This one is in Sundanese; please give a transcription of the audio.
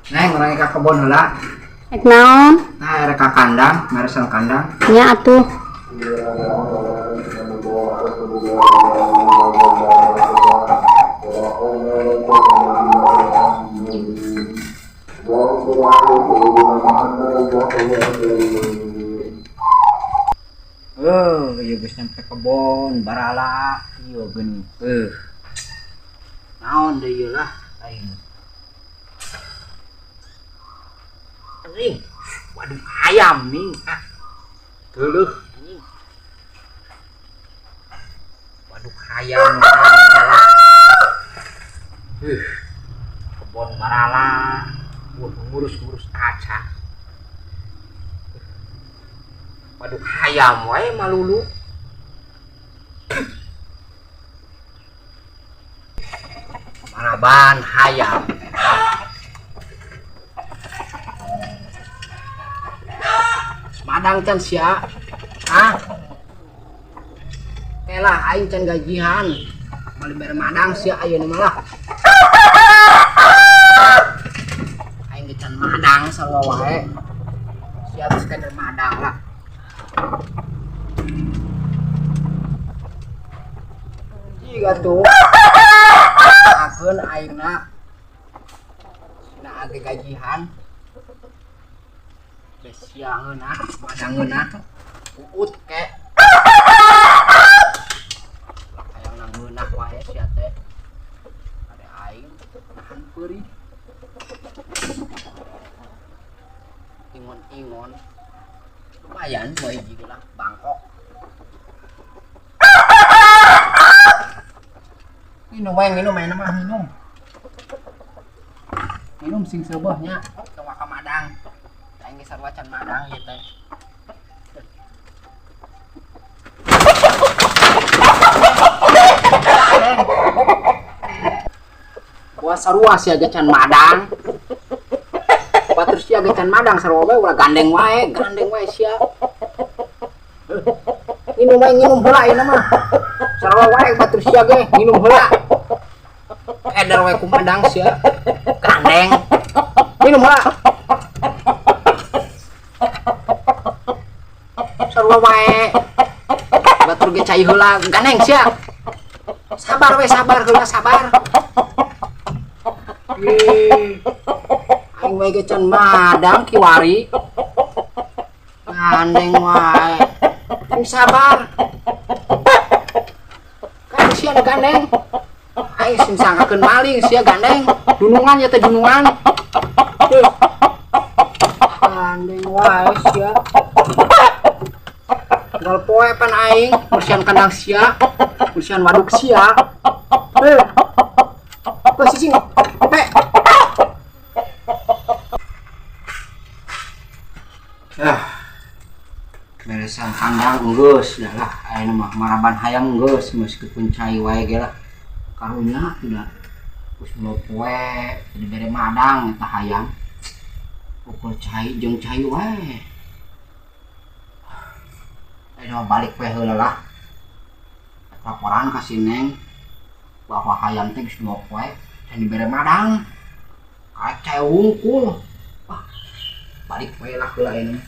Neng, urang ka kebon heula. Ek naon? Nah, erek ka kandang, ngaresan kandang. Nya atuh. Ieu geus nyampe kebon, barala ieu geuning. Naon deui ieu lah aing. Anjing, waduh ayam nih. Ah. Geuleuh anjing. Waduh ayam. Kebon barala. Wah, ngurus-ngurus acan. Waduh hayam wae malulu. Maraban hayam. Madang can sia. Ah. Elah aing can gajihan. Bali bere madang sia ayeuna mah lah. Aing ge can madang sarua wae. Sia geus kader madang lah. Jiga tuh. Akeun aingna. Sina age gajihan. Bes siangeun ah, madangeun ah. Uut ke. Hayang ngeunah wae sia teh. Ade aing nahan peurih. Ingon-ingon. Lumayan dua hiji lah Bangkok. Minum wae, minum ayeuna mah minum. Minum sing seubeuh nya, tong waka madang. Aing geus sarua can madang ieu teh. Wah sarua sia ge can madang. Batur sia ge can madang sarua wae ulah gandeng wae sia. Minum wae, nginum heula ayeuna mah. Sarua wae batur sia ge nginum heula. Eder wae ku madang sia. Gandeng. Minum heula. Sarua wae. Batur ge cai heula gandeng sia. Sabar we, sabar heula, sabar. Ih. Aing wae ge can madang kiwari. Gandeng wae. Sing sabar. Kan sia gandeng. Aing sing sangkakeun maling sia gandeng. Dunungan ya teh dunungan. Gandeng wae sia. Tinggal poe pan aing, bersihan kandang sia, bersihan waduk sia. Posisi pe. Beresan kandang geus dah lah, ayeuna mah maraban hayam geus meskipun cai wae ge lah. Karunya sudah geus dua poe jadi bere madang eta hayam. Ukur cai jeung cai wae. Ayeuna mah balik we heula lah. Laporan ka si Neng bahwa hayam teh geus dua poe can dibere madang. Kayak cai wungkul. Wah, balik we lah heula ayeuna.